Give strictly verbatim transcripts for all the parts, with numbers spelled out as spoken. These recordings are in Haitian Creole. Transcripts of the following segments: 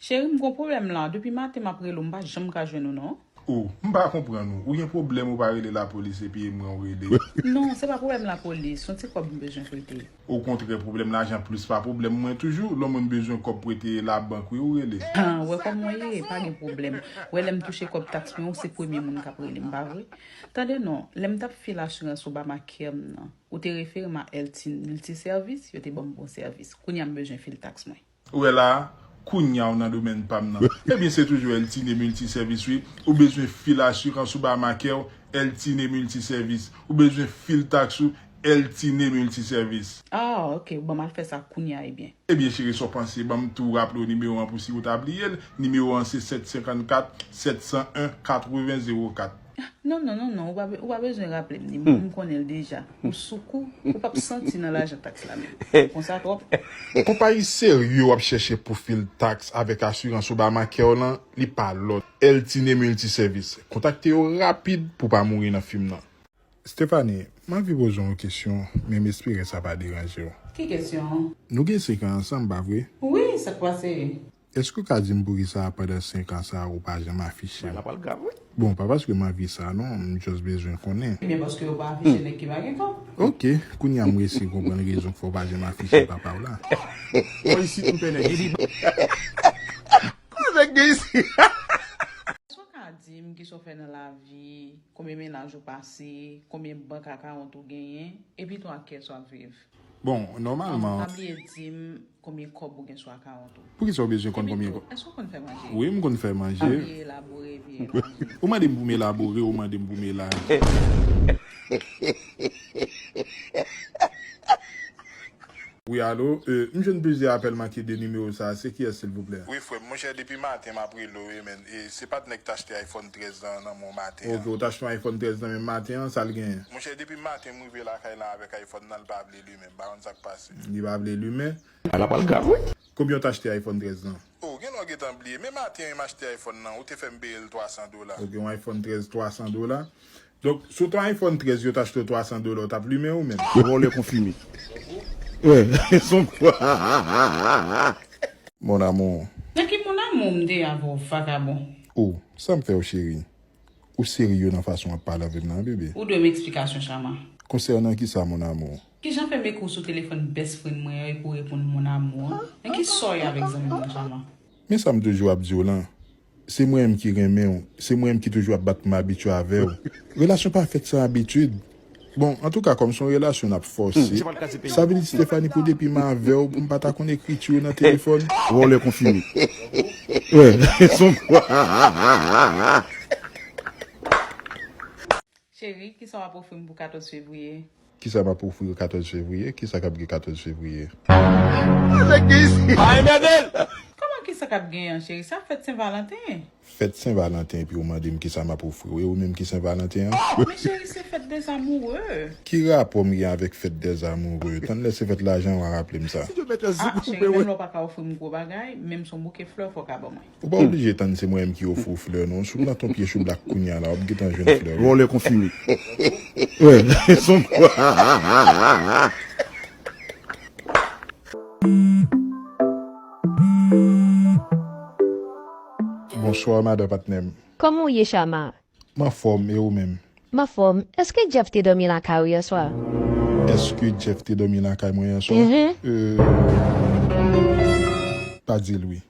Cheri, m gon pwoblèm la. Depi maten m ap rele w, m pa janm ka jwenn ou non. Oh, m pa konprann ou. Ou gen pwoblèm ou pa rele lapolis epi e mwen ou rele. Non, se pa pwoblèm lapolis. Se yon ti kòb m bezwen prete. Okontrè, pwoblèm lajan plis pa pwoblèm mwen toujou. Lè mwen bezwen kòb prete labank, wi, ou rele. Ah, wè kòman w ye, pa gen pwoblèm. Wè lè m touche kòb taks mwen, ou se premye moun k ap rele m, pa vre? Tande non, lè m t ap fil asirans Obamacare m nan, ou te refere m a Eltine Multiservice, yo te ban m bon sèvis. Kounye a m bezwen fil taks mwen. Ou wè la, kounye a w nan domèn pa m nan. Ebyen, se toujou Eltine Multiservice, wi. Ou bezwen fil asirans Obamacare, Eltine Multiservice. Ou bezwen fil taks ou, Eltine Multiservice. Ah, ok. Bon, m al fè sa kounye a, ebyen. Ebyen, cheri, sa w panse? Ban m tou raple w nimewo an pou si ou ta bliye l. Nimewo an se sèt senkannkat, sèt san en, katreven zewo kat. Non, non, non, non, ou pa, ou pa bezwen raple m li, m konnen l deja. Ou sou kou, ou p ap santi nan lajan taks la menm. Konsa twòp. Konpayi serye w ap chèche pou fil taks avèk asirans Obamacare w lan, li pa lòt. Eltine Multiservice. Kontakte yo rapid pou w pa mouri nan fim nan. Stephanie, m anvi poze w yon kesyon, men m espere sa pa deranje w. Ki kesyon? Nou gen senk an ansanm, pa vre? Wi, sa k pase? Èske w ka di m poukisa pandan senk an sa a ou pa janm afiche m? Bagay la pral grav, wi. Bon, pa paske m anvi sa non, m just bezwen konnen. Ebyen, paske yo pa afiche nèg ki pa gen kòb. Ok, kounye a m resi konprann rezon k fè w pa janm afiche papa w la. Bò isit m pè nèg isit. Kòman nèg gen isit? Èske w ka di m kisa w fè nan lavi, konbyen mennaj ou pase, konbyen bank akawont ou genyen, epi tou ak kiyès w ap viv? Bon, nòmalman. Pa bliye di m konbyen kòb ou gen sou akawont ou. Poukisa w bezwen konn konbyen kòb? Èske w konn fè manje? Wi, m konn fè manje. Epi elabore, epi elabore. Ou mande m pou m elabore, ou mande m pou m elaji. Wi, alo, euh, m jwenn plizyè apèl manke de nimewo sa a, se kiyès, silvouplè? Wi, frè m, monchè, depi maten m ap rele w, wi, men, e, se pa t nèg t achte iPhone trèz lan nan men w maten an? Ok, ou t achte yon iPhone trèz nan menm maten an, sa l genyen? Monchè, depi maten m rive lakay la avèk iPhone nan, l pa vle limen, m pa konn sa k pase. Li pa vle limen? Bagay la pral grav, wi. Konbyen w t achte iPhone trèz lan? Oh, gen lè w gentan bliye, men maten an m achte iPhone nan, ou te fè m peye l twa san dola. Ok, yon iPhone trèz, twa san dola. Donk, si w te yon iPhone trèz, yo t achte w twa san dola, w t ap limen ou menm? Vòlè konfime. Wi, son. Mon amour. Nan ki mon amour m te avè w, vakabon? Oh, sa m fè w, cheri? Ou serye nan fason w ap pale avè m nan, bebe? Ou dwe m eksplikasyon, Chama. Konsènan kisa, mon amour? Kijan fè m ekri w sou telefòn best friend mwen an epi w reponn mon amour an? Men ki sa w ye avèk zanmi m nan, Chama? Men sa m toujou ap di w lan. Se mwen menm ki renmen w, se mwen menm ki toujou ap bat pou m abitye avè w. Relasyon pa fèt san abitid. Bon, antouka, kòm se yon relasyon n ap fòse, sa vle di, Stephanie, pou depi m avè w, pou m pa ta konn ekriti w nan telefòn? Vòlè konfime. Wi, son. Cheri, kisa w ap ofri m pou katòz fevriye? Kisa m ap ofri w katòz fevriye? Kisa k ap gen katòz fevriye? Nèg ki isi. Pa enmède l! Kòman kisa k ap gen an, cheri? Sa fèt Sen Valanten. Fèt Sen Valanten, epi w mande m kisa m ap ofri w. E ou menm ki Sen Valanten an? Men cheri, se fèt dèzamoure. Ki rapò m gen avèk fèt dèzamoure? Tann lè se fèt lajan, w a raple m sa. Ah, cheri, menm lè w pa ka ofri m gwo bagay, menm se yon bouke flè fò w ka ban mwen. Ou pa oblije tann se mwen menm ki ofri w flè, non. Si w plant yon pye choublak kounye a la, w ap gentan jwenn flè, wi. Vòlè konfime. Wi, son. Bonswa, madan patnè m. Kòman w ye, Chama? M anfòm, e ou menm? M anfòm. Èske Jeff te dòmi lakay ou yè swa? Èske Jeff te dòmi lakay mwen yè swa? Mhm. Euh, pa di l wi.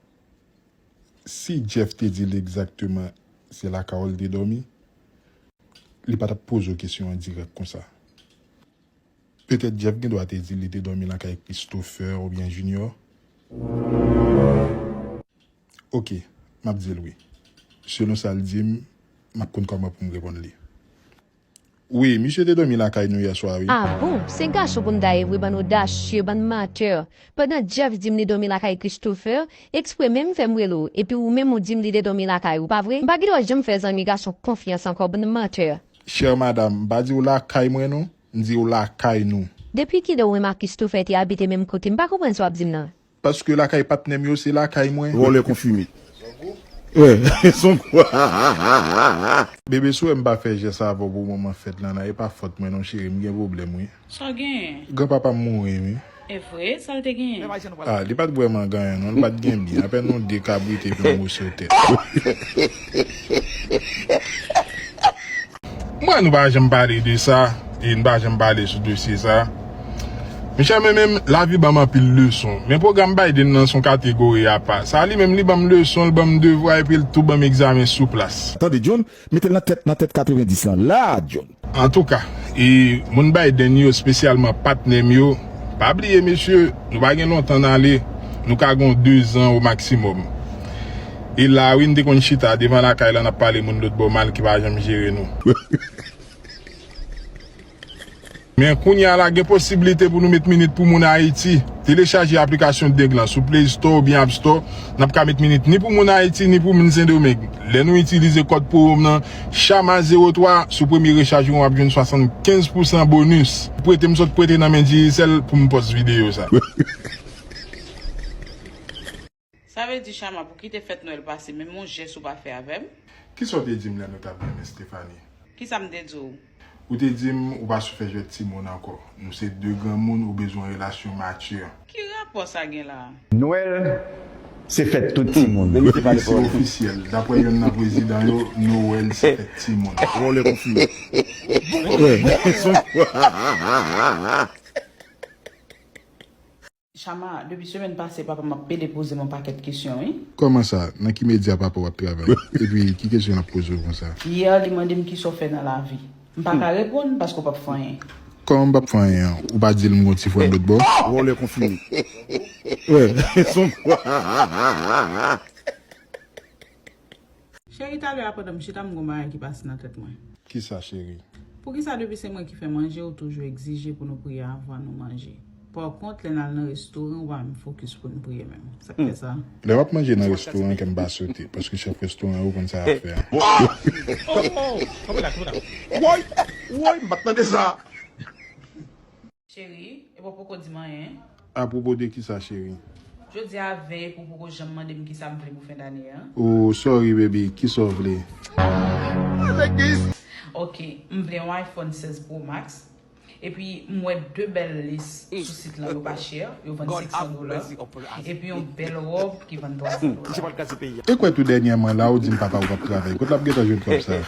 Si Jeff te di l egzakteman se lakay ou l te dòmi, li pa t ap poze w kesyon an dirèk konsa. Petèt Jeff gen dwa te di l li te dòmi lakay Christopher oubyen Junior. Oke, m ap di l wi. Selon sa l di m, m ap konn kòman pou m reponn li. Wi, misye te dòmi lakay nou yè swa, wi. Ah bon? Se gason pou n ta ye vre, bann odasye, bann matè. Pandan Jeff di m li dòmi lakay Christopher, eksprè menm fè m rele w, epi ou menm ou di m li te dòmi lakay ou, pa vre? M pa gen dwa janm fè zanmi gason konfyans ankò, bann matè. Chère madame, m pa di w lakay mwen non, m di w lakay nou. Depi kilè ou menm ak Christopher te abite menm kote? M pa konprann sa w ap di m nan. Paske lakay patnè m yo se lakay mwen. Vòlè konfime. Wi, son. Bebe, si w wè m pa fè jès avè w pou moman fèt lan la, e pa fòt mwen non, cheri, m gen pwoblèm wi. Sa w genyen? Granpapa m mouri wi. E vre, sa l te genyen? Ah, li pa t vrèman gen anyen non, li pa t gen byen, apèn yon de kabrit epi yon moso tèt. Mwen, nou pa janm pale de sa, e nou pa janm pale sou dosye sa. Monchè, mwen menm, lavi ban m anpil leson. Men pwogram Biden nan se yon kategori apa. Sa li menm, li ban m leson, li ban m devwa, epi li tou ban m egzamen sou plas. Tande, John, mete l nan tèt, nan tèt katrevendis lan. La, John. Antouka, e moun Biden yo, espesyalman patnè m yo, pa bliye, mesye, nou pa gen lontan n ale, nou ka gen yon de zan o maksimòm. E la, wi, n te konn chita devan lakay la, n ap pale moun lòt bò mal ki pa janm jere nou. Men kounye a la, gen posiblite pou nou met minit pou moun Ayiti. Telechaje aplikasyon Deng lan sou Play Store oubyen App Store. N ap ka met minit ni pou moun Ayiti, ni pou moun Sendomeng. Lè nou itilize kòd pwomo m nan, Chama zewo twa, sou premye rechaj ou, w ap jwenn swasannkenz pousan bonis. Prete m sot prete nan men Digicel pou m pòs videyo sa. Sa vle di, Chama, pou kite fèt Nwèl pase, menm yon jès ou pa fè avè m? Kisa w te di m lè nou t ap renmen Stephanie? Kisa m te di w? Ou te di m ou pa sou fè jwèt timoun ankò. Nou se de granmoun, ou bezwen yon relasyon mati. Ki rapò sa gen la a? Nwèl se fèt tout timoun. Wi, se ofisyèl. Daprè yonn nan prezidan yo, Nowèl se fèt timoun. Vòlè konfime. Chama, depi semèn pase, papa m ap pede poze m yon pakèt kesyon, wi. Kòman sa? Nan ki medya papa w ap travay? Epi, ki kesyon l ap poze w konsa? Yè, li mande m kisa w fè nan lavi. M pa ka reponn paske w p ap fè anyen. Kòman m p ap fè anyen an? Ou pa di l m gon ti frè lòt bò? Vòlè konfime. Wè, son. Cheri, talè a pandan m chita, m gon bagay ki pase nan tèt mwen. Kisa, cheri? Poukisa depi se mwen ki fè manje, ou toujou egzije pou nou priye avan nou manje? Pakont, lè n al nan restoran, ou pa menm fokis pou n priye menm. Sa k fè sa? Lè w ap manje nan restoran, kè m pa sote, paske chèf restoran yo konn sa y ap fè a. Woy! Woy! M pa t tande sa! Cheri, epi w poko di m anyen. Apwopo de kisa, cheri? Jodi a veye pou w poko janm mande m kisa m vle pou fen dane an. Oh, sorry, baby. Kisa w vle? Ok, m vle yon iPhone sèz Pro Max. Epi m wè de bèl lis sou sit lan, yo pa chè, yo vann senk san dola. Epi yon bèl wòb ki vann twa san dola. E kwè tou dènyèman la, ou di m papa ou p ap travay. Kot l ap gentan jwenn kòb sa?